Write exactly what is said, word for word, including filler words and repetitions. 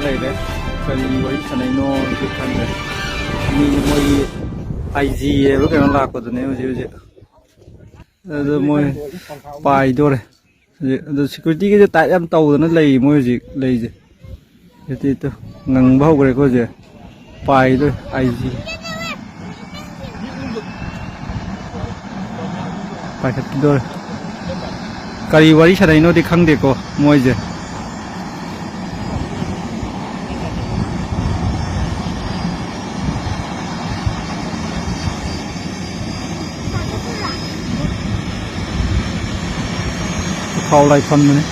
ꯂꯩꯔꯦ꯫ ꯀꯔꯤ ꯋꯥꯔꯤ ꯁꯥꯟꯅꯩꯅꯣ ꯈꯪꯗ꯭ꯔꯦ꯫ ꯃꯤ ꯃꯣꯏꯒꯤ ꯑꯥꯏ ꯖꯤ ꯍꯥꯏꯕ ꯀꯩꯅꯣ ꯂꯥꯛꯄꯗꯨꯅꯦ ꯍꯧꯖꯤꯛ ꯍꯧꯖꯤꯛ꯫ ꯑꯗꯨ ꯃꯣꯏ ꯄꯥꯏꯗꯣꯔꯦ ꯍꯧꯖꯤꯛ꯫ ꯑꯗꯨ ꯁꯦꯀ꯭ꯌꯨꯔꯤꯇꯤꯒꯤꯁꯦ ꯇꯥꯏꯠ ꯌꯥꯝ ꯇꯧꯗꯅ ꯂꯩ ꯃꯣꯏ ꯍꯧꯖꯤꯛ ꯂꯩꯁꯦ꯫ ꯁꯦꯀ꯭ꯌꯨꯔꯤꯇꯤꯗꯣ ꯉꯪꯕ ꯍꯧꯈ꯭ꯔꯦꯀꯣ ꯍꯧꯖꯤꯛ꯫ ꯄꯥꯏꯗꯣꯔꯦ ꯑꯥꯏ ꯖꯤ꯫ ꯄꯥꯏꯈꯠꯈꯤꯗꯣꯔꯦ꯫ ꯀꯔꯤ ꯋꯥꯔꯤ ꯁꯥꯟꯅꯩꯅꯣꯗꯤ ꯈꯪꯗꯦꯀꯣ ꯃꯣꯏꯁꯦ꯫ ꯊꯥꯎ ꯂꯥꯏꯐꯝꯗꯨꯅꯤ꯫